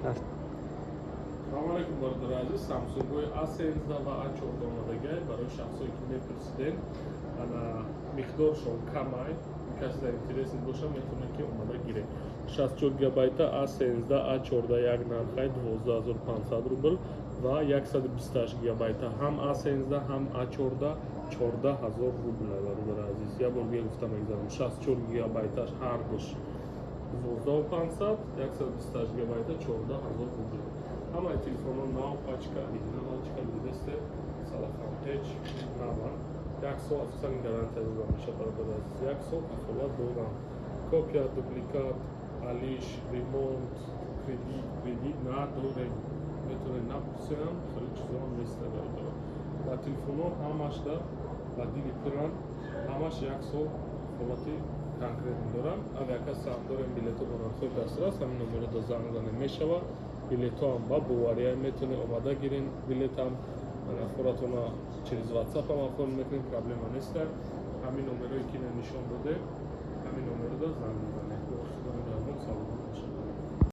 Салому алейкум, бародари азиз. Самсунгҳои A13 ва A14 омадагай. Барои шахсое ки мепурсидем, ана, миқдоршон камай. Касе дар интерес боша, метавонад, ки омада гиред. 64 гигабайта A13, A14 як нархай, 12 500 рубл, ва 128 гигабайта ҳам A13, ҳам A14 14 000 рубл. Бародари азиз, як бор дига гуфта мегзарам: 64 гигабайташ ҳардуш 12 500, 128 гигабайта 14 000 рубл. Ҳамаи телефонҳо нав, пачка оригинал, чика дидесте, салафан ҳеч наван. Як сол официальный гарантия дода мешавад, бародари азиз, як сол кафолат дорам. Копия, дубликат, алиш, ремонт, кредит надорем, метавонед напурсем, хеле чизоам нест, бародаро. Ва телефонҳо ҳамашда ба дили пуранд, ҳамаш як сол кафолати конкретно дорам. Авиакассаам дорем, билетҳо бо нархҳои дастрас. Ҳамин номерода занг занем мешавад. Билетҳоам ба бовария, метавонед омада гирен. Билетам форатона через WhatsApp ам оформ мекунем, проблема неста. Ҳамин номерое ки нишон додем, ҳамин номерода занг мезанем.